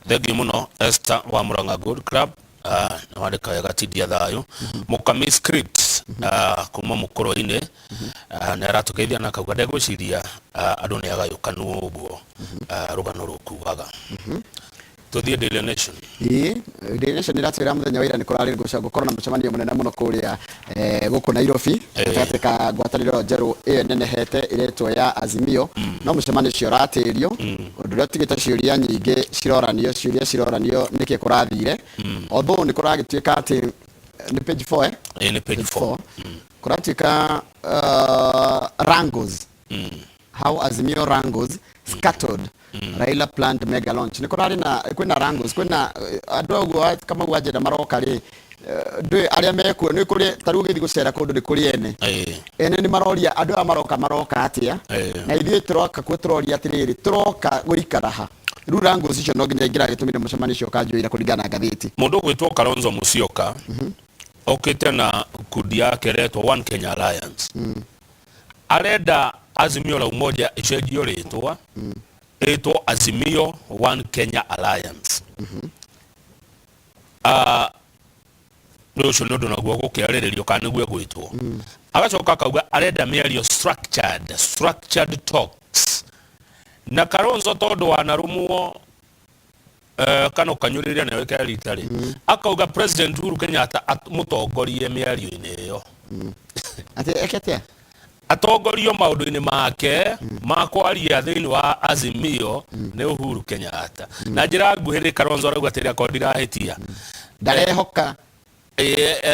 Thengiũ mũno Esther wa Murang'a Good Club. Ah, nĩ wandĩka wega tindia thayũ. Mũkami script ah, kuma mũkũrũ-inĩ. Ah, nĩ aratũgeithia na akauga ndegwĩciria ah, andũ nĩ agayũkanu ũguo ah, rũgano rũkugaga. Tũthiĩ Daily Nation. Ĩĩ, Daily Nation ĩratwĩra mũthenya wa ira nĩ kũrarĩ gũkorwo na mũcemanio mũnene mũno kũrĩa gũkũ Nairobi gatagatĩ ka ngwatanĩro njerũ ĩyo ĩnenehete ĩretwo ya Azimio no mũcemanio ũcio ũratĩrio ũndũ ũrĩa ũtigĩte ciũria nyingĩ ciroranio ciũria ciroranio nĩkĩ kũrathire although nĩ kũragĩtuĩka atĩ nĩ page 4 eh? Ĩĩ nĩ page 4. Kũratuĩka wrangles how Azimio wrangles scattered Raila planned mega launch nĩ kũrarĩ na kwĩna wrangles kwĩna andũ ũguo Kamau wa Njenda maroka rĩ ndũĩ arĩa mekuo nĩ kũrĩ ta rĩu ũgĩthiĩ gũcera kũndũ nĩ kũrĩ ene ene nĩ maroria andũ aya maroka maroka atĩa na ithuĩ tũroka kuo tũroria atĩrĩrĩ tũroka gũikara ha rĩu wrangles icio no nginya ingĩragĩtũmire mũcemanio ũcio ũkanjũira kũringana na ngathĩti. Mũndũ ũgwĩtwo Kalonzo Musyoka okĩte na kundi yake ĩretwo One Kenya Alliance. Arenda Azimio la Umoja ĩcenjio rĩtwa ĩtwo Azimio One Kenya Alliance. Ah, nĩ ũcio nĩ ũndũ naguo gũkĩarĩrĩrio kana nĩguo ĩgwĩtwo. Agacoka akauga arenda mĩario structured, structured talks. Na Kalonzo tondũ wanarũmwo kana ũkanyũrĩria nayo ĩkĩa rita rĩ akauga President Uhuru Kenyatta mũtongorie mĩario-inĩ ĩyo. Atĩ eke atĩa? Atongorio maũndũ-inĩ make ma kwaria thĩinĩ wa Azimio nĩ Uhuru Kenyatta. Na njĩra nguhĩ rĩ Kalonzo arauga atĩrĩ akorwo ndirahĩtia ndarehoka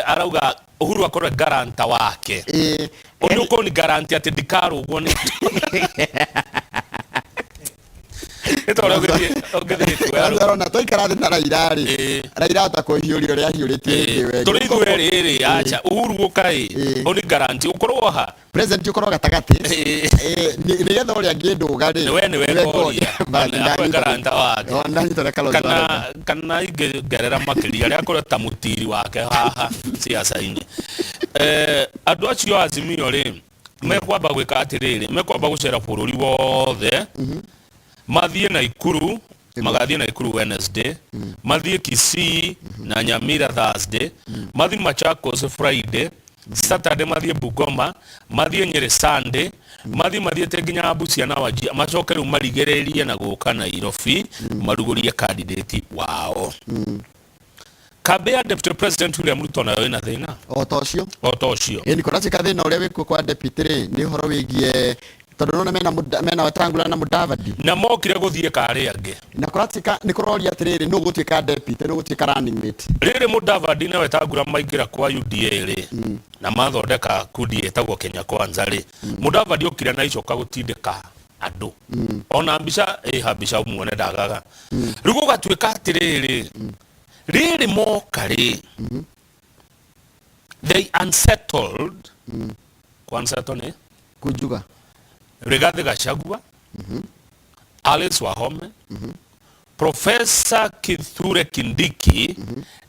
arauga Uhuru akorwe garanta wake. Ũndũ ũkorwo ni garanti atĩ ndikarũgwo nĩ nĩ ta ũrĩa ũngĩthiĩ kuoya Kalonzo arona twaikara thĩ na Raila rĩ Raila ata kũhiũria ũrĩa ahiũrĩtie hĩndĩ ĩyo ĩngĩ. Tũrĩ ithuĩ erĩ rĩ acha Uhuru gũka ĩ ũni garanti ũkorwo ha President ũkorwo gatagatĩ nĩgetha ũrĩa angĩndũga rĩ we nĩwe ngoria akwe garanta wake ndanyita ũrĩa Kalonzo kana arauga. Kana ingĩngerera makĩria arĩa akorwo ta mũtiri wake haha siasa-inĩ. Andũ acio a Azimio rĩ mekwamba gwĩka atĩrĩrĩ, mekwamba gũcera bũrũri wothe, mathiĩ Naikuru, magathiĩ Naikuru Wednesday, mathiĩ Kisii na Nyamira Thursday, mathiĩ Machakos Friday, Saturday mathiĩ Bungoma, mathiĩ Nyeri Sunday, mathiĩ mathiĩte nginya Busia na Wajir, macoke rĩu marigĩrĩrie na gũka Nairobi marugũrie candidate wao. Kambĩ ya Deputy President William Ruto nayo ĩna thĩna o ta ũcio o ta ũcio. Ĩni kũratuĩka thĩna ũrĩa wĩkuo kwa deputy rĩ nĩ ũhoro wĩgiĩ tondũ nona mena mena Wetangula na Mudavadi na mokire gũthiĩ karĩ angĩ na kũratuĩka nĩ kũroria atĩrĩrĩ nũ gũtuĩka deputy nũ gũtuĩka running mate. Rĩrĩ Mudavadi na Wetangula maingĩra kwa UDA rĩ na mathondeka kundi ĩtagwo Kenya Kwanza rĩ Mudavadi okire na icoka gũtindĩka andũ ona mbica ĩha mbica muone ndagaga rĩu gũgatuĩka atĩrĩrĩ rĩrĩ moka rĩ they unsettled unsettled nĩ Kunjuga. Rigathi Gachagua, Alice Wahome, Professor Kithure Kindiki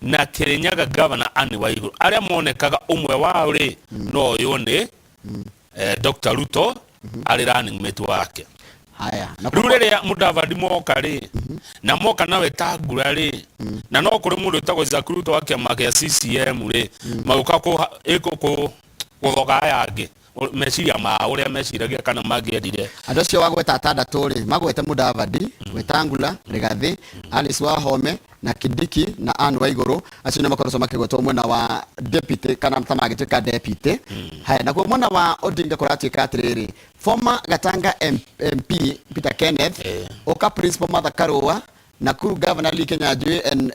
na Kirinyaga Governor Anne Waiguru arĩa monekaga ũmwe wao rĩ no ũyũ nĩ Dr. Ruto arĩ running mate wake. Haya. Na Rĩu rĩrĩa Mudavadi moka rĩ na moka na Wetangula rĩ na no kũrĩ mũndũ wĩtagwo Isaac Ruto wa kĩama kĩa CCM rĩ magũka gũthoga aya angĩ meciria mao ũrĩa meciragia kana mangĩendire. Andũ acio wagweta atandatũ rĩ magwete Mudavadi, Wetangula, Rigathi, Alice Wahome na Kindiki na Anne Waigũrũ acio nĩ makoretwo makĩgwetwo mwena wa deputy kana ta magĩtuĩka deputy. Haya, nakuo mwena wa Odinga kũratuĩka atĩrĩrĩ former Gatanga MP Peter Kenneth, Oka Principal Martha Karua, Nakuru Governor Lee Kinyanjui and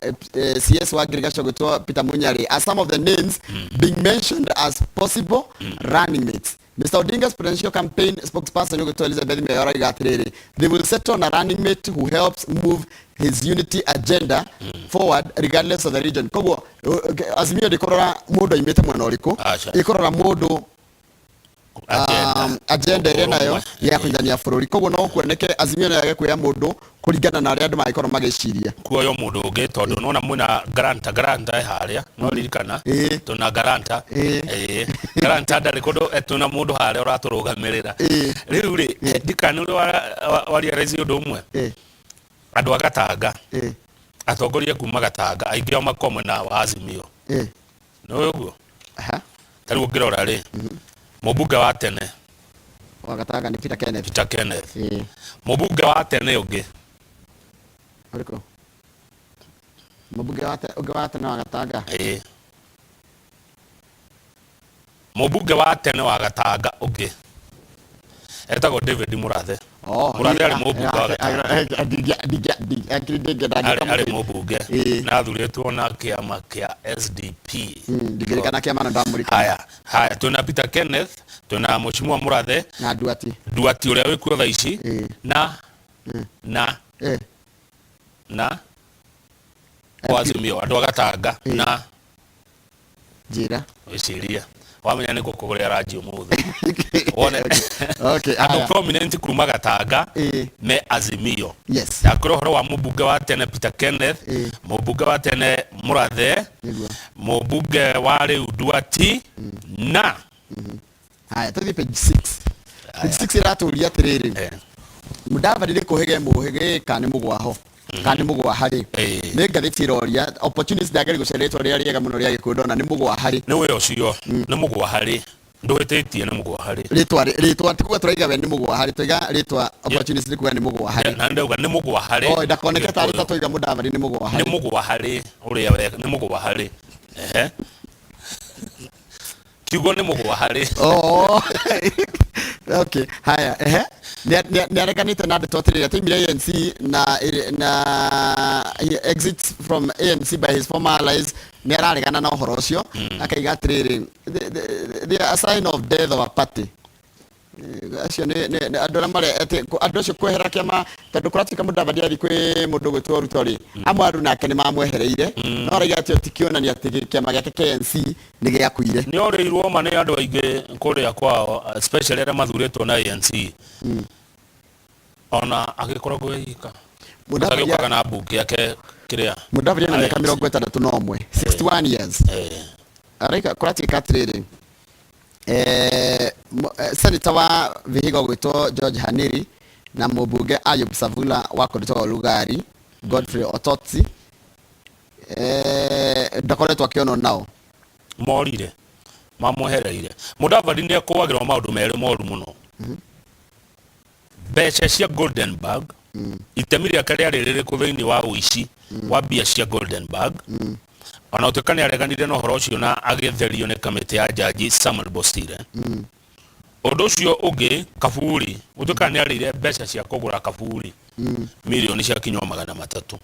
CS wa Ngirigaca gwĩtwo Peter Munyari are some of the names being mentioned as possible running mates. Mr. Odinga's presidential campaign spokesperson gwĩtwo Elizabeth Mayor arauga atĩrĩrĩ they will settle on a running mate who helps move his unity agenda forward regardless of the region. Koguo Azimio ndĩkũrora mũndũ aimĩte mwena ũrĩkũ, Aca. ĩkũrora mũndũ Agenda. Agenda ĩrĩa nayo Ũrũmwe. ya kũnyitania bũrũri koguo no kuoneke Azimio no yage kuoya mũndũ kũringana na arĩa andũ mangĩkorwo magĩciria. Kuoywo mũndũ ũngĩ tondũ nona mwĩna garanta garanta e harĩa no ririkana tũna garanta garanta ndarĩ kũndũ tũna mũndũ harĩa ũratũrũgamĩrĩra. Rĩu rĩ ndikana ũrĩa wa realize ũndũ ũmwe. Andũ a Gatanga, atongoria kuma Gatanga aingĩ ao makoragwo mwena wa Azimio. Nĩ ũĩ ũguo? Aha. Ta rĩu ũngĩrora rĩ, mũmbunge wa tene wa Gatanga nĩ Peter Kenneth. Peter Kenneth. Mũmbunge wa tene ũngĩ Ũrĩkũ? Mũmbunge wa ũngĩ wa tene wa Gatanga. Ĩĩ. Mũmbunge wa tene wa Gatanga ũngĩ etagwo David Murathe. Oh, Murathe arĩ mũmbunge wa Gatanga. Arĩ Arĩ mũmbunge na athurĩtwo na kĩama kĩa SDP. Ndingĩririkana kĩama na ndamũririkana. Haya, haya twĩna Peter Kenneth, twĩna Mheshimiwa Murathe, Na Nduati. Nduati ũrĩa wĩkuo thaa ici na na na MP. Azimio andũ a Gatanga na Njĩra. Wĩcirie wamenya nĩ ngũkũgũrĩra ranji ũmũthĩ wone. Okay, Andũ haya. prominent kuma Gatanga me Azimio. Ndakwĩra ũhoro wa mũmbunge wa tene Peter Kenneth, mũmbunge wa tene Murathe, mũmbunge wa rĩu Nduati na Haya, tũthiĩ page 6. Page 6 ĩratũria atĩrĩrĩ, Mudavadi nĩ kũhĩge mũhĩge kana nĩ mũgwaho kana nĩ mũgwaha rĩ? Nĩ ngathĩti ĩroria opportunist ndagĩrĩ gũcaria rĩtwa rĩrĩa rĩega mũno rĩa Gĩkũyũ ndona nĩ mũgwaha rĩ. Nĩ wĩ ũcio nĩ mũgwaha rĩ, ndũhĩtĩtie, nĩ mũgwaha rĩ. Rĩtwa rĩtwa ti kuga tũraiga we nĩ mũgwaha rĩ, twaiga rĩtwa opportunist nĩ kuga nĩ mũgwaha rĩ. Na ndauga nĩ mũgwaha rĩ. Oh, ndakoneke tarĩ ta twaiga Mudavadi nĩ mũgwaha nĩ rĩ. Mũgwaha rĩ ũrĩa we nĩ mũgwaha rĩ. Ehe, kiugo nĩ mũgwaha rĩ. Oh. Okay, haya, ehe. Nĩ areganĩte na ndeto atĩrĩrĩ ataimire ANC na he exits from ANC by his former allies. Nĩ araregana na ũhoro ũcio akaiga atĩrĩrĩ, they are a sign of death of a party. Acio nĩ andũ arĩa mare atĩ andũ acio kwehera kĩama tondũ kũratuĩka Mudavadi athiĩ kwĩ mũndũ gwĩtwo Ruto rĩ, amwe andũ nake nĩ mamwehereire, no araiga atĩ ti kĩonania atĩ kĩama gĩake KNC nĩ gĩakuire. Nĩ orĩirwo ma nĩ andũ aingĩ kũrĩa kwao, especially arĩa mathurĩtwo na ANC, ona agĩkoragwo e ika. Agĩũkaga na mbunge yake kĩrĩa. Mudavadi ena mĩaka 61, 61 years. Araika kũratuĩka atĩrĩrĩ, senator wa Vihiga ũgwĩtwo George Haniri na mũmbunge Ayub Savula wa kũndũ Lugari Godfrey Ototsi, ndakoretwo akĩonwo nao. Morire mamwehereire. Mudavadi nĩ ekũagĩrwo maũndũ merĩ moru mũno: mbeca cia Goldenberg, itemi rĩake rĩarĩ rĩrĩkũ thĩinĩ wa ũici wa mbia cia Goldenberg, ona gũtuĩka nĩ areganire na ũhoro ũcio na agĩtherio nĩ kamĩtĩ ya jaji Samuel Bosire. Ũndũ ũcio ũngĩ, kaburi, gũtuĩka nĩ arĩire mbeca cia kũgũra kaburi mirioni cia kinywa 300,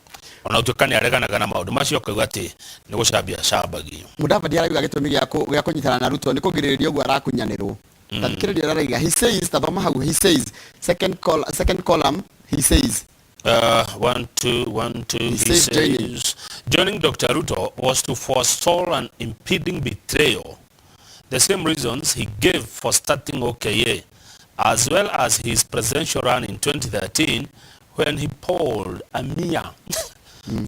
ona gũtuĩka nĩ areganaga na maũndũ macio akauga atĩ nĩ gũcambia acambagio. Mudavadi arauga gĩtũmi gĩa kũnyitana na Ruto nĩ kũgirĩrĩria ũguo arakunyanĩrwo. Tathikĩrĩria ũrĩa arauga. He says, tathoma hau, he says, second column, he says. One, two, one, two. He He says joining. Says, joining Dr. Ruto was to forestall an impending betrayal. The same reasons he gave for starting OKA, as well as his presidential run in 2013 when he polled a mere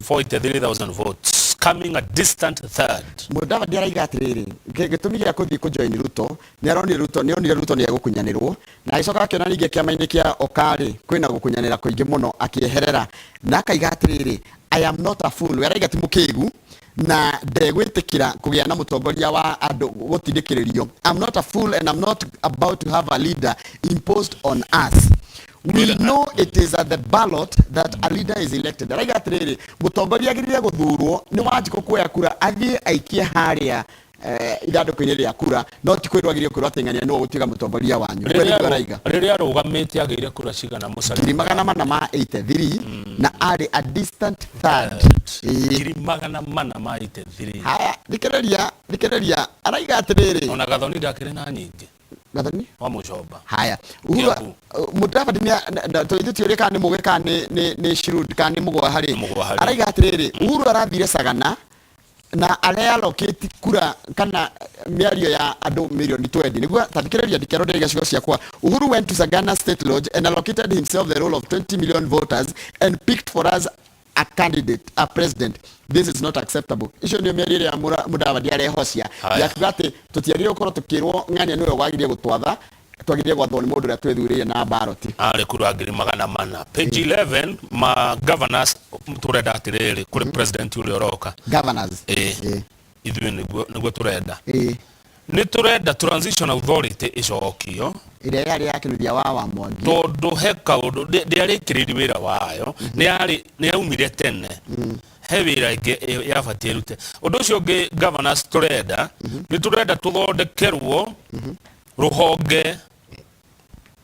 43,000 votes, coming a distant third. Mudavadi araiga atĩrĩrĩ, gĩtũmi gĩa kũthiĩ kũjoin Ruto nĩ aronire Ruto, nĩ onire Ruto nĩ egũkunyanĩrwo na agĩcoka akĩona ningĩ kĩama-inĩ kĩa Okarĩ kwĩna gũkunyanĩra kũingĩ mũno, akĩeherera na akaiga atĩrĩrĩ, "I am not a fool." We araiga ti mũkĩgu na ndegwĩtĩkĩra kũgĩa na mũtongoria wa andũ gũtindĩkĩrĩrio. "I'm not a fool and I'm not about to have a leader imposed on us. We know it is at the ballot that a leader is elected." Araiga atĩrĩrĩ, mũtongoria agĩrĩire gũthurwo nĩ Wanjikũ kuoya kura athiĩ aikie harĩa ithandũkũ-inĩ rĩa kura, no ti kwĩrwo agĩrĩire kwĩrwo atĩ ng'ania nĩwe ũgũtuĩka mũtongoria wanyu. Ũguo nĩguo araiga. Rĩrĩa arũgamĩte agĩire kura cigana, Musalia? 483,000 na arĩ a distant third. Ĩĩ. 483,000. Haya, thikĩrĩria, thikĩrĩria, araiga atĩrĩrĩ, Ona Gathoni ndakĩrĩ na nyingĩ. Gathoni wa Mũcomba. Haya, Uhuru Kiambu. Mudavadi nĩ ithuĩ tiũrie kana nĩ mũgĩ kana nĩ shrewd kana nĩ mũgwa harĩ. Mũgwa harĩ. Araiga atĩrĩrĩ, Uhuru arathire Sagana na areallocate kura kana mĩario ya andũ mirioni 20 nĩguo tathikĩrĩria ndikero ndĩrĩga ciugo ciakwa. "Uhuru went to Sagana State Lodge and allocated himself the role of 20 million voters and picked for us a candidate, a president. This is not acceptable." Icio nĩo mĩario ĩrĩa Mudavadi arehocia Haya. ya kuga atĩ tũtiagĩrĩirwo gũkorwo tũkĩrwo ng'ania nĩwe wagĩrĩire gũtwatha. Twagĩrĩire gwathwo nĩ mũndũ ũrĩa twĩthurĩire na ballot. Arĩ kura 400,000. Page 11, ma governors tũrenda atĩrĩrĩ kũrĩ president ũrĩa ũroka. Governors. Ĩĩ. Ĩĩ. Ithuĩ nĩguo tũrenda. Ĩĩ. Nĩ tũrenda transition authority ĩcokio. Ĩrĩa yarĩ ya Kĩnuthia wa Mwangi. Tondũ he kaũndũ ndĩarĩkĩrĩirie wĩra wayo, nĩ yaumire tene. He wĩra ĩngĩ yabatiĩ ĩrute. Ũndũ ũcio ũngĩ governors tũrenda, nĩ tũrenda tũthondekerwo rũhonge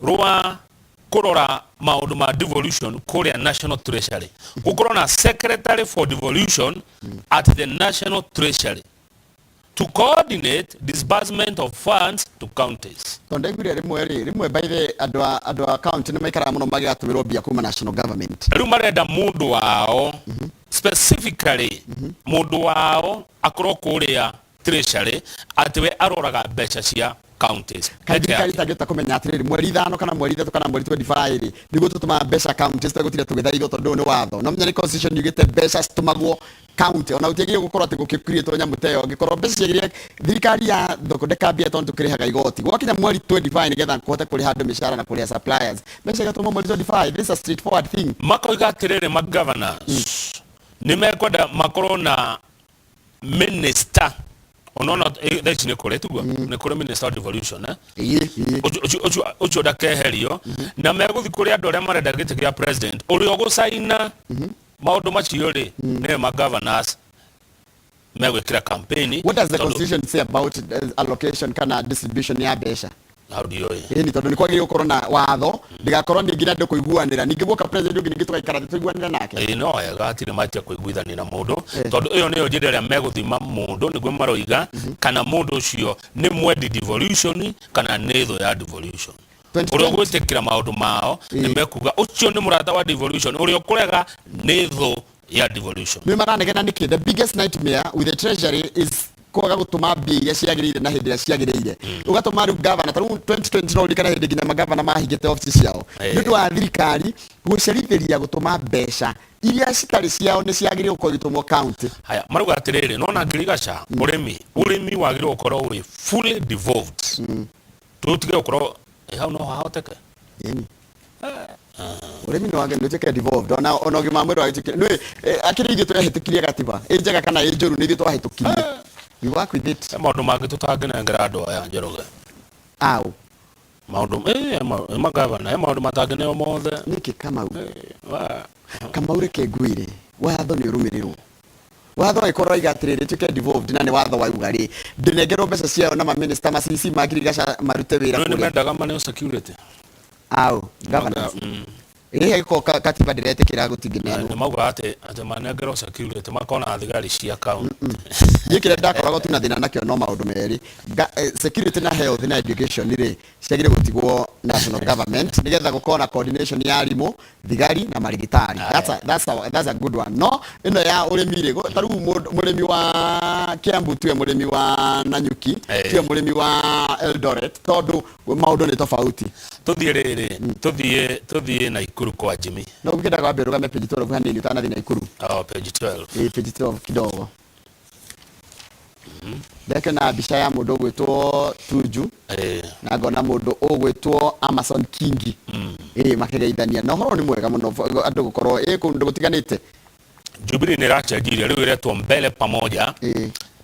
rwa kũrora maũndũ ma devolution kũrĩa National Treasury. Gũkorwo na secretary for devolution at the National Treasury to coordinate disbursement of funds to counties. Tondũ ndaiguire rĩmwe rĩ, rĩmwe by the andũ a county nĩ maikaraga mũno magĩgatũmĩrwo mbia kuma national government. Rĩu marenda mũndũ wao, specifically mũndũ wao akorwo kũrĩa Treasury, atĩ we aroraga mbeca cia counties. Kaĩ thirikari itangĩhota kũmenya atĩrĩrĩ, mweri 5 kana mweri 3 kana mweri 25 rĩ, nĩguo tũtũmaga mbeca counties tũgũtinda tũgĩthaithwo, tondũ ũyũ nĩ watho. No menya nĩ constitution yugĩte mbeca citũmagwo county, ona gũtiagĩrĩire gũkorwo atĩ gũkĩcreatwo nyamũ ta ĩyo. Angĩkorwo mbeca ciagĩrĩire thirikari ya thondeka mbia, tondũ tũkĩrĩhaga igoti gwakinya mweri 25 nĩgetha kũhote kũrĩha andũ mĩcara na kũrĩha suppliers, mbeca igatũmwo mweri 25. This is a straightforward thing. Makoiga atĩrĩrĩ, ma governors nĩ mekwenda makorwo na minister, onona thaa ici nĩ kũrĩ tiguo, nĩ kũrĩ minister of devolution, eh? Ĩĩ, ĩĩ. Ũcio ndakeherio, na megũthiĩ kũrĩ andũ arĩa marenda gĩtĩ kĩa president, ũrĩa ũgũcaina maũndũ macio rĩ, nĩwe ma governors megwĩkĩra campaign. What does the constitution say about allocation kana distribution ya mbeca? Hau ndiũĩ. Ĩni, tondũ nĩ kwagĩrĩire gũkorwo na watho, ndĩgakorwo ningĩ na andũ kũiguanĩra, ningĩ guoka president ũngĩ ningĩ tũgaikara thĩ tũiguanĩre nake. Ĩĩ, no wega hatirĩ matia kũiguithania na mũndũ, tondũ ĩyo nĩyo njĩra ĩrĩa megũthima mũndũ, nĩguo maroiga kana mũndũ ũcio nĩ mwendi devolution kana nĩ thũ ya devolution. 2020. Ũrĩa ũgwĩtĩkĩra maũndũ mao nĩ mekuga ũcio nĩ mũrata wa devolution, ũrĩa ũkũrega nĩ thũ ya devolution. Nĩ maranegena nĩkĩ? The biggest nightmare with the treasury is kwaga gũtũma mbia iria ciagĩrĩire na hĩndĩ ĩrĩa ciagĩrĩire, ũgatũma rĩu gavana, ta rĩu 2020 no ũririkane hĩndĩ nginya magavana mahingĩte obici ciao nĩ ũndũ wa thirikari gũcerithĩria gũtũma mbeca iria citarĩ ciao, nĩ ciagĩrĩire gũkorwo igĩtũmwo county. Haya, marauga atĩrĩrĩ, nona ngirigaca ũrĩmi wagĩrĩirwo gũkorwo wĩ fully devolved, tũtige gũkorwo hau no hahoteke. Ĩni. Ũrĩmi nĩ wagĩrĩirwo ũtuĩke devolved, ona ũgima wa mwĩrĩ wagĩtuĩke nĩ akĩrĩ ithuĩ tũrahĩtũkirie gatiba, ĩ njega kana ĩ njũru, nĩ ithuĩ twahĩtũkirie. We work with it. He maũndũ mangĩ tũtangĩnengera andũ aya, Njoroge. Au? Maũndũ magavana, he maũndũ matangĩneo mothe. Nĩkĩ, Kamau? Kamau, reke ngwĩre, watho nĩ ũrũmĩrĩrwo. Watho angĩkorwo ũrauga atĩrĩrĩ ĩtuĩke devolved, na nĩ watho wauga rĩ, ndĩnengerwo mbeca ciayo na maminista macici ma ngirigaca marute wĩra Rĩu nĩ kũrĩa. Mendaga maneo security. Au governors? Ĩrĩa ĩgĩkorwo katiba ndĩretĩkĩra gũtingĩneanwo. Nĩ mauga atĩ manengerwo security, makona thigari cia county. Niĩ kĩrĩa ndakoragwo tu na thĩna nakĩo no maũndũ merĩ. Security na health na education rĩ, ciagĩrĩire gũtigwo national government, nĩgetha gũkorwo na coordination ya arimũ, thigari na marigitari. That's a good one. No ĩno ya ũrĩmi rĩ, ta rĩu mũrĩmi wa Kiambu tuwe mũrĩmi wa Nanyuki, tuwe mũrĩmi wa Eldoret, tondũ maũndũ nĩ tofauti. Tũthiĩ rĩrĩ, tũthiĩ Naikuru kwa Jimmy. No ũngĩenda kwambia ũrũgame page 12 hanini ũtanathiĩ Naikuru. Oh, page 12. Ĩĩ, page 12 kidogo. Ndakĩona mbica ya mũndũ ũgwĩtwo Tuju na ngona mũndũ ũgwĩtwo Amason Kingi, ĩĩ, makĩgeithania, na ũhoro nĩ mwega mũno andũ gũkorwo ĩ kũndũ gũtiganĩte. Jubilee nĩ ĩracenjirie, rĩu ĩretwo Mbele Pamoja.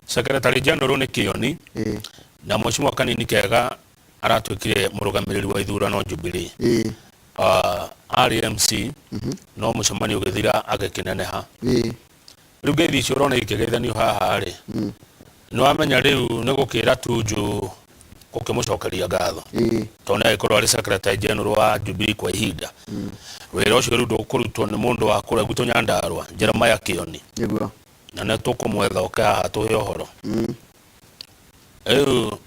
Secretary General nĩ Kĩoni, na mheshimiwa Kanini Kega aratuĩkire mũrũgamĩrĩri wa ithurano Jubilee. Arĩ MC, no mũcemanio ũgĩthira agĩkĩneneha. Rĩu ngeithi icio ũrona ikĩgeithanio haha rĩ, nĩ wamenya rĩu nĩ gũkĩra Tuju gũkĩmũcokeria ngatho, tondũ nĩ agĩkorwo arĩ secretary general wa Jubilee kwa ihinda. Wĩra ũcio rĩu ndũkũrutwo nĩ mũndũ wa kũrĩa gwitũ Nyandarua, Jeremiah Kĩoni. Na nĩ tũkũmwetha oke haha tũhe ũhoro. Rĩu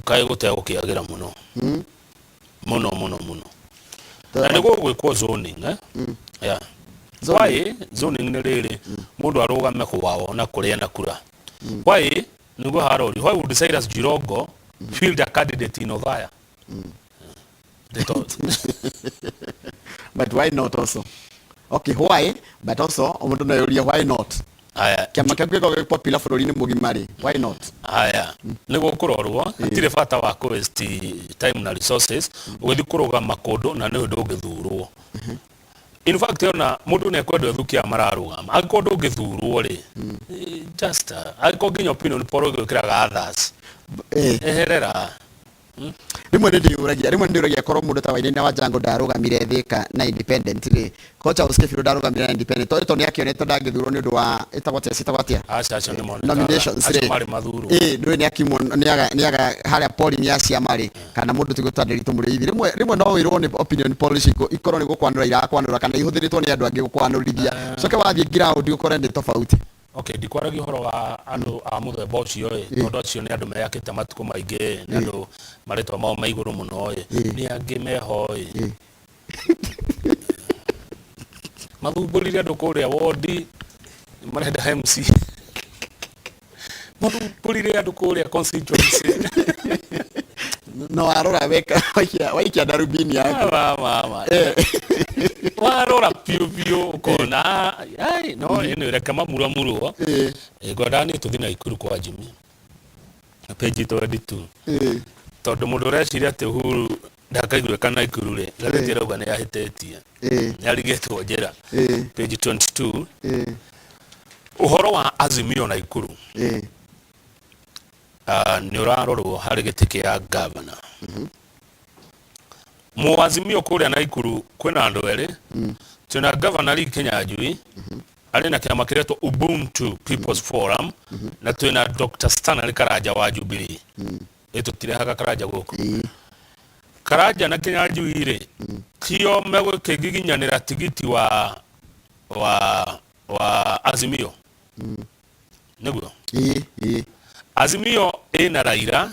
kaĩ gũtegũkĩagĩra mũno mũno mũno mũno, na nĩ gũgwĩkwo zoning, eh? Yeah. Why zoning? Nĩ rĩrĩ, mũndũ arũgame kwao na kũrĩa na kura. Why nĩguo harori, why would Cyrus Jirongo field a candidate in Othaya? But why not also? Okay, why? But also mũndũ no yũrie why not. Haya. Kĩama kĩaku gĩkorwo gĩ popular bũrũri-inĩ mũgima rĩ, why not? Haya, nĩguo kũrorwo hatirĩ bata wa kũ waste time na resources ũgĩthiĩ kũrũgama kũndũ na nĩ ndũngĩthurwo. In fact, ona mũndũ nĩ ekwenda ethukia mararũgama, angĩkorwo ndũngĩthurwo rĩ, just angĩkorwo nginya opinion poll ĩgwĩkĩraga others, eherera. Rĩmwe nĩ ndĩyũragia, rĩmwe nĩ ndĩyũragia korwo mũndũ ta Wainaina wa Jango ndarũgamire Thika na independent rĩ, korwo Charles Kĩbirũ ndarũgamire na independent, tondũ nĩ akĩonetwo ndangĩthurwo nĩ ũndũ wa ĩtagwo atĩa, ciĩtagwo atĩa? Aca, acio nĩ monekaga. Nominations acio rĩ. Marĩ mathurwo. Ĩ ndũĩ nĩ akimwo nĩ aga harĩa polling ya ciama rĩ, kana mũndũ ti gwĩtwo Nderitu Mũrĩithi. Rĩmwe rĩmwe no wĩrwo nĩ opinion polls ikorwo nĩ gũkwanũra irakwanũra kana ihũthĩrĩtwo nĩ andũ angĩ gũkwanũrithia, coke wathiĩ ground ũkore nĩ tofauti. Okay, ndikwaragia ũhoro wa andũ a mũthemba ũcio ĩ, tondũ acio nĩ andũ meyakĩte matukũ maingĩ ĩ, nĩ andũ marĩtwa mao me igũrũ mũno ĩ, nĩ angĩ meho ĩ, mathumbũrire andũ kũrĩa wondi marenda MC, mathumbũrire andũ kũrĩa constituency. No warora weka waikia waikia darubini yaku. Ma, ma, ma. Warora biũ biũ ũkona ai no ĩno reke mamuramurwo. Ngwendaga niĩ tũthiĩ Naikuru kwa Jimmy, page 22, tondũ mũndũ ũreciria atĩ Uhuru ndakaiguĩka Naikuru rĩ, ngathĩti ĩrauga nĩ ahĩtĩtie, nĩ arigĩtwo njĩra. Page 22, ũhoro wa Azimio Naikuru nĩ ũrarorwo harĩ gĩtĩ kĩa gavana Mũazimio kũrĩa Naikuru. Kwĩna andũ erĩ. Twĩna gavana Lee Kinyanjui arĩ na kĩama kĩretwo Ubuntu People's Forum, na twĩna Dr. Stanley Karanja wa Jubilee. Ĩ tũtirehaga Karanja gũkũ? Karanja na Kinyanjui rĩ, tio megũkĩgiginyanĩra tigiti wa Azimio, nĩguo? Ĩ ĩ. Azimio ĩna Raila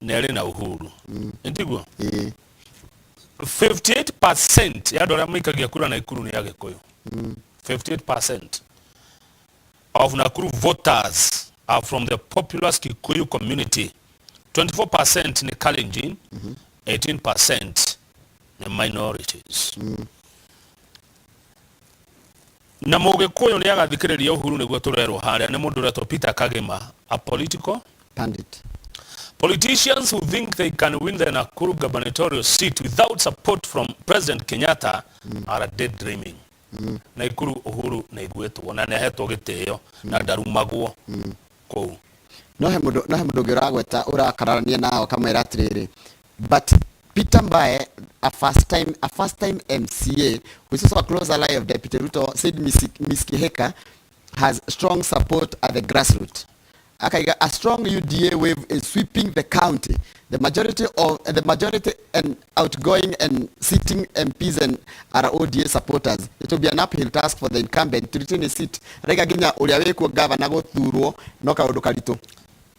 na ĩrĩ na Uhuru, nĩtiguo? Ĩ. 58% ya andũ arĩa maikagia kura Naikuru nĩ Agĩkũyũ. 58% of Nakuru voters are from the populous Kikuyu community. 24% ni Kalenjin, 18% ni minorities. Na Mũgĩkũyũ nĩ agathikĩrĩria Uhuru, nĩguo tũrerwo harĩa nĩ mũndũ ũretwo Peter Kagema, a political pundit. Politicians who think they can win the Nakuru gubernatorial seat without support from President Kenyatta are daydreaming. Naikuru Uhuru nĩ aiguĩtwo na nĩ ahetwo gĩtĩo na ndarumagwo kũu. No he mũndũ ũngĩ ũragweta ũrakararania nao akamwĩra atĩrĩrĩ, but Peter Mbae, a first time MCA who is also a close ally of Deputy Ruto, said Ms. Kihika has strong support at the grassroots. Akaiga a strong UDA wave is sweeping the county. The majority and outgoing and sitting MPs and are ODA supporters. It will be an uphill task for the incumbent to retain a seat. Raiga nginya uria wikuo gavana guthurwo no kaundu karitu.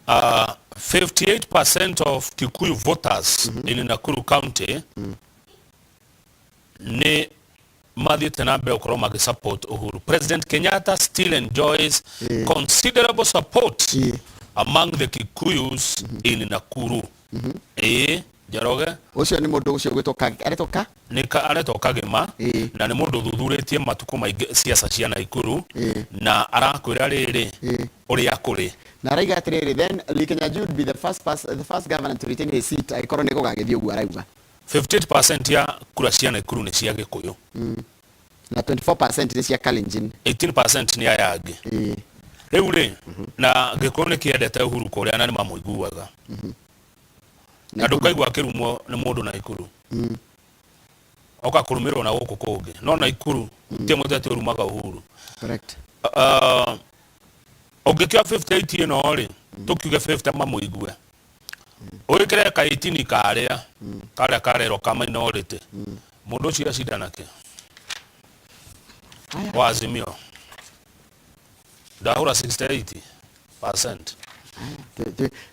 58% of Kikuyu voters in Nakuru County nĩ mathiĩte na mbere gũkorwo magĩsupport Uhuru. President Kenyatta still enjoys considerable support among the Kikuyus in Nakuru. Ĩĩ, Njoroge. Ucio nĩ mũndũ ũcio gwĩtwo ka aretwo ka Nĩ aretwo Kagema, na nĩ mũndũ ũthuthurĩtie matukũ maingĩ ciaca cia Naikuru, na arakwĩra rĩrĩ ũrĩa kũrĩ. Na araiga atĩrĩrĩ, then Lee Kinyanjui would be the first governor to retain his seat angĩkorwo nĩ gũgagĩthiĩ ũguo arauga. 58% ya kura cia Naikuru nĩ cia Gĩkũyũ. Na 24% nĩ cia Kalenjin. 18% nĩ aya angĩ. Rĩu rĩ, na Gĩkũyũ nĩ kĩendete Uhuru kũrĩa na nĩ mamũiguaga, na ndũkaigua akĩrumwo nĩ mũndũ Naikuru, oka kũrumĩrwo na gũkũ kũngĩ, no Naikuru tie mũteti ũrumaga Uhuru. Correct. Ũngĩkĩoya 58 ĩno rĩ, tũkiuge 50 mamũigue, ũgĩkĩre ka 18 karĩa karĩa karerwo ka minority, mũndũ ũcio acinda nake Haya. Wa Azimio ndahũra 68%.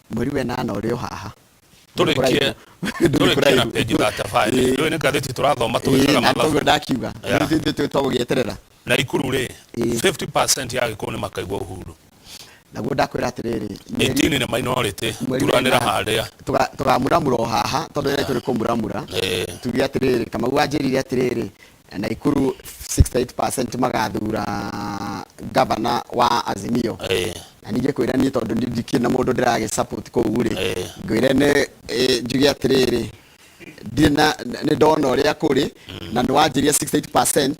Mweri wa ĩnana ũrĩ o haha. Tũrĩkie Ndũrĩ tũrĩkie na kũraihu. page 35. Ndũĩ nĩ ngathĩti tũrathoma tũgĩkaga Na mathabu. toguo ndakiuga. Tũgũgĩeterera. Naikuru rĩ, 50% ya Gĩkũyũ nĩ makaigua Uhuru. Naguo ndakwĩra atĩrĩrĩ, 18 nĩ minority. Mweri wa Turanĩra ĩnana. harĩa. Tũgamuramura o haha tondũ ĩrĩa tũrĩ kũmuramura, tuge atĩrĩrĩ, Kamau anjĩrire atĩrĩrĩ, Naikuru 68% magathura. Gavana wa Azimio. Na ningĩ kwĩra niĩ tondũ ndikĩrĩ na mũndũ ndĩragĩ support kũu rĩ, ngwĩre nĩ njuge atĩrĩrĩ, ndirĩ na nĩ ndona ũrĩa kũrĩ na nĩ wanjĩria 68%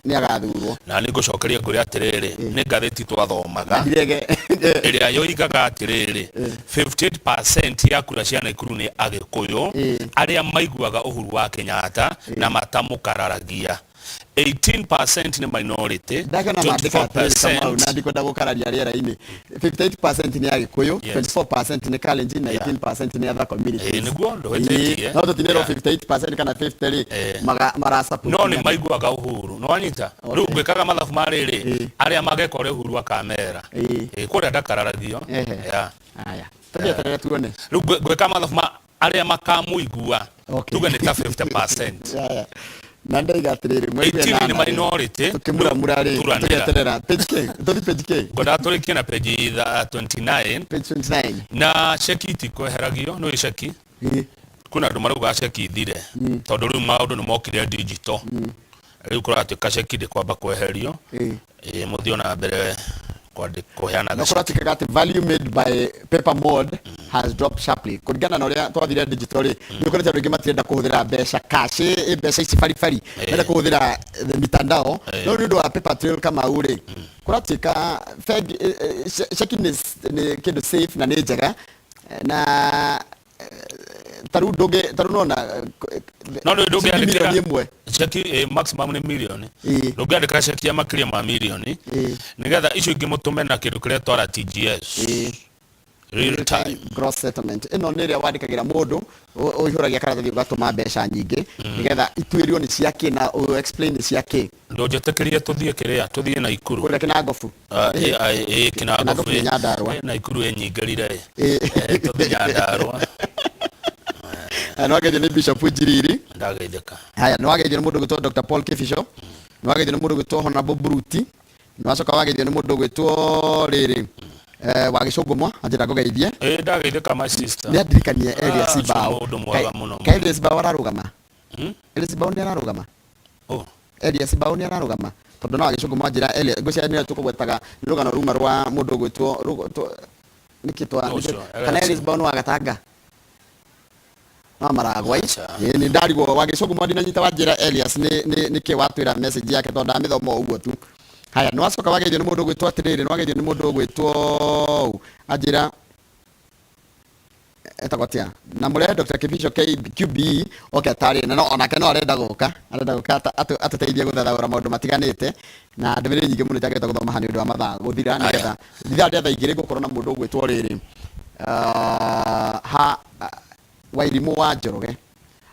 nĩ agathurwo. Na nĩ ngũcokeria ngwĩre atĩrĩrĩ, nĩ ngathĩti twathomaga Ndirege. Ĩrĩa yoigaga atĩrĩrĩ, 58% ya kura cia Naikuru nĩ Agĩkũyũ arĩa maiguaga Uhuru wa Kenyatta na matamũkararagia, 18% nĩ minority. Ndakĩona maandĩka atĩrĩrĩ, Kamau, na 24% ndikwenda gũkararia rĩera-inĩ, 58% nĩ Agĩkũyũ, 24% nĩ Kalenjin na 18% nĩ other communities. Nĩguo ndũhĩtĩtie. No tũtinĩrwo 58% kana 50 rĩ, mara support No nĩ maiguaga Uhuru, nĩ wanyita? Rĩu ngwĩkaga mathabu ma rĩrĩ, arĩa mageka ũrĩa Uhuru akamera. Kũrĩa ndakararagio. Haya, tũgĩeterere tuone. Rĩu ngwĩka mathabu ma arĩa makamũigua, tuge nĩ ta 50%. Yeah. Na ndaiga atĩrĩrĩ, mweri 18 nĩ ĩnana rĩ, minority. Tũkĩmuramura rĩ, Turanĩra. tũgeterera page K, tũthi page K. Ngwendaga tũrĩkie na page 29. Page 29. Na ceki itikweheragio, nĩ ceki kwĩna andũ marauga ceki ithire tondũ rĩu maũndũ nĩ mokire digital, rĩu kũratuĩka ceki ndĩkwamba kweherio. Mũthiĩ ona mbere kũheanaga No ceki. Kũratuĩkaga atĩ value made by paper mode has dropped sharply kũringana na ũrĩa twathire digital rĩ, nĩ ũkorete andũ aingĩ matirenda kũhũthĩra mbeca cash, mbeca ici baribari, marenda kũhũthĩra the mitandao. No nĩ ũndũ wa paper trail, Kamau rĩ, kũratuĩka bengi ceki nĩ kĩndũ safe na nĩ njega na ta rĩu ndũngĩ ta rĩu nona No rĩu ciringi ndũngĩandĩkĩra mirioni 1. Ceki maximum nĩ mirioni. Ndũngĩandĩka ceki ya makĩria ma mirioni, nĩgetha icio ingĩ mũtũme na kĩndũ kĩrĩa twara TGS, real time gross settlement. Ĩno nĩ ĩrĩa wandĩkagĩra mũndũ, ũihũragia karatathi ũgatũma mbeca nyingĩ nĩgetha ituĩrio nĩ cia kĩ na ũ explain nĩ cia kĩ. Ndũnjĩtĩkĩrie tũthiĩ kĩrĩa, tũthiĩ Naikuru. Kũrĩa Kĩnangobu. Kĩnangobu. Kĩnangobu nĩ Nyandarũa. Naikuru ĩnyingĩrire. Tũthiĩ Nyandarũa. Nĩ wageithio nĩ Bishop Njiriri. Ndageithĩka. Haya, nĩ wageithio nĩ mũndũ ũgwĩtwo Dr. Paul Kibicho, nĩ wageithio nĩ mũndũ ũgwĩtwo Honorable Bruti, nĩ wacoka wageithio nĩ mũndũ ũgwĩtwo rĩrĩ wa Gĩcũngũmwa, anjĩra ngũgeithie. Ndageithĩka, my sister. Nĩ andirikanie Elias Ah, ũcio Bao. mũndũ mwega mũno. Ka Elias Bao ararũgama? Hmm? Elias Bao nĩ ararũgama? Oh. Elias Bao nĩ ararũgama tondũ no agĩcũngũmwa njĩra Elias ngwĩciria nĩwe tũkũgwetaga, nĩ rũgano ruma rwa mũndũ ũgwĩtwo nĩkĩ twa No, ũcio, kana Elias Bao nĩ wa Gatanga no Maragwai. Aca. Ĩĩ, nĩ ndarigwo wa Gĩcũngũmwa ndinanyita wa njĩra Elias nĩ nĩkĩ watwĩra message yake tondũ ndamĩthoma o ũguo tu. Haya, nĩ wacoka wageithio nĩ mũndũ ũgwĩtwo atĩrĩrĩ, nĩ wageithio nĩ mũndũ ũgwĩtwo anjĩra etagwo atia, na mũrehe Dr. Kibicho QB oke atarĩrie, na no onake no arenda gũka, arenda gũka atũteithie gũthathaũra maũndũ matiganĩte na ndũmĩrĩri nyingĩ mũno itangĩhota gũthoma haha nĩ ũndũ wa mathaa gũthira. Nĩgetha ithaa rĩa thaa 2 ngũkorwo na mũndũ ũgwĩtwo rĩrĩ, ha Wairimũ wa Njoroge,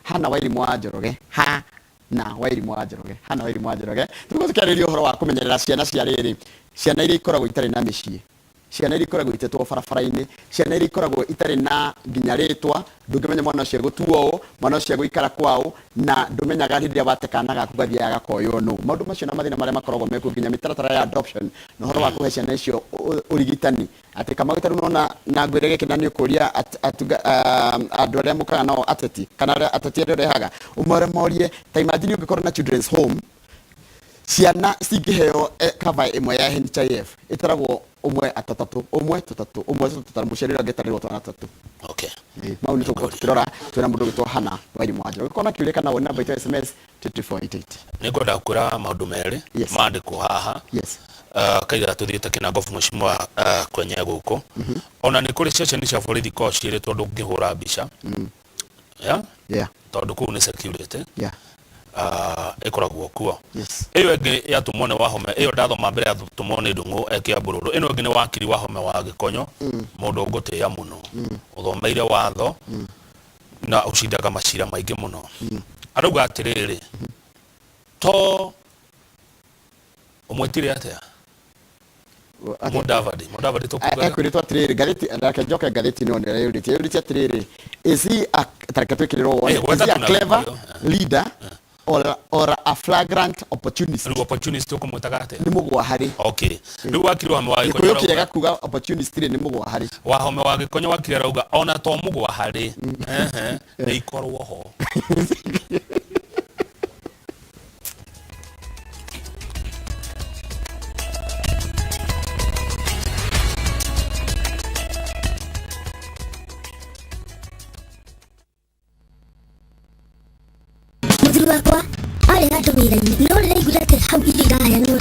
Hana Wairimũ wa Njoroge, ha na Wairimũ wa Njoroge, Hana Wairimũ wa Njoroge. Tũgũkorwo tũkĩarĩrĩria ũhoro wa kũmenyerera ciana cia rĩrĩ, ciana iria ikoragwo itarĩ na mĩciĩ, ciana iria ikoragwo itetwo barabara-inĩ, ciana iria ikoragwo itarĩ na nginya rĩtwa, ndũngĩmenya mwana ũcio egũtuo ũũ, mwana ũcio egũikara kwaũ, na ndũmenyaga hĩndĩ ĩrĩa wate kana gaku gathiaga gakoywo nũ. Maũndũ macio na mathĩna marĩa makoragwo mekuo, nginya mĩtaratara ya adoption na ũhoro wa kũhe ciana icio ũrigitani, atĩ Kamau tarĩu nona na ngwĩre gĩkĩ, na nĩ ũkũria andũ arĩa mũkaga nao ateti kana ateti arĩa ũrehaga ũmore morie. Ta imagine ũngĩkorwo na children's home, ciana cingĩheo cover ĩmwe ya NHIF ĩtaragwo ũmwe atatũ, ũmwe tũtatũ, ũmwe tũtatũ, mũciari ũrĩa angĩtarĩrwo twana tũtatũ. Mau nĩ tũgũkorwo tũkĩrora twĩna mũndũ ũgwĩtwo Hana Wairimũ wa Njoroge. Ũngĩkorwo na kĩũria kana woni, namba itũ ya SMS 2488. Nĩ ngwenda kwĩra maũndũ merĩ mandĩkwo haha. Kaira tũthiĩte Kĩnangobu, mheshimiwa kwenye gũkũ ona nĩ kũrĩ ceceni cia borithi koragwo ciĩrĩtwo ndũngĩhũra mbica, yeah? Tondũ kũu nĩ security ĩkoragwo kuo. Ĩyo ĩngĩ yatũmwo nĩ Wahome, ĩyo ndathoma mbere yatũmwo nĩ Ndung'u Ekiambũrũrũ. Ĩno ĩngĩ nĩ wakiri Wahome wa Gĩkonyo, mũndũ ngũtĩĩa mũno, ũthomeire watho na ũcindaga macira maingĩ mũno. Arauga atĩrĩrĩ, to ũmwĩtire atĩa? Mudavadi, Mudavadi tũkugaga. Ekwĩrĩtwo atĩrĩrĩ, ngathĩti, reke njoke ngathĩti ĩno ĩrĩa yũrĩtie, yũrĩtie atĩrĩrĩ, is he a, tareke twĩkĩrĩrwo wone, gweta is he a tu na clever gĩkũyũ. leader or a flagrant opportunist? Rĩu opportunist ũkũmwĩtaga atĩa? Nĩ mũgwaharĩ. Okay, rĩu wakiri Wahome wa Gĩkonyo Gĩkũyũ arauga kĩega kuga opportunist rĩ, nĩ mũgwaharĩ. Wahome wa Gĩkonyo wakiri arauga ona to mũgwaharĩ, ehe, nĩ ikorwo ho. Mũthuri wakwa arĩ handũ wĩra-inĩ, no rĩrĩa aiguire atĩ hau irio iraheanwo.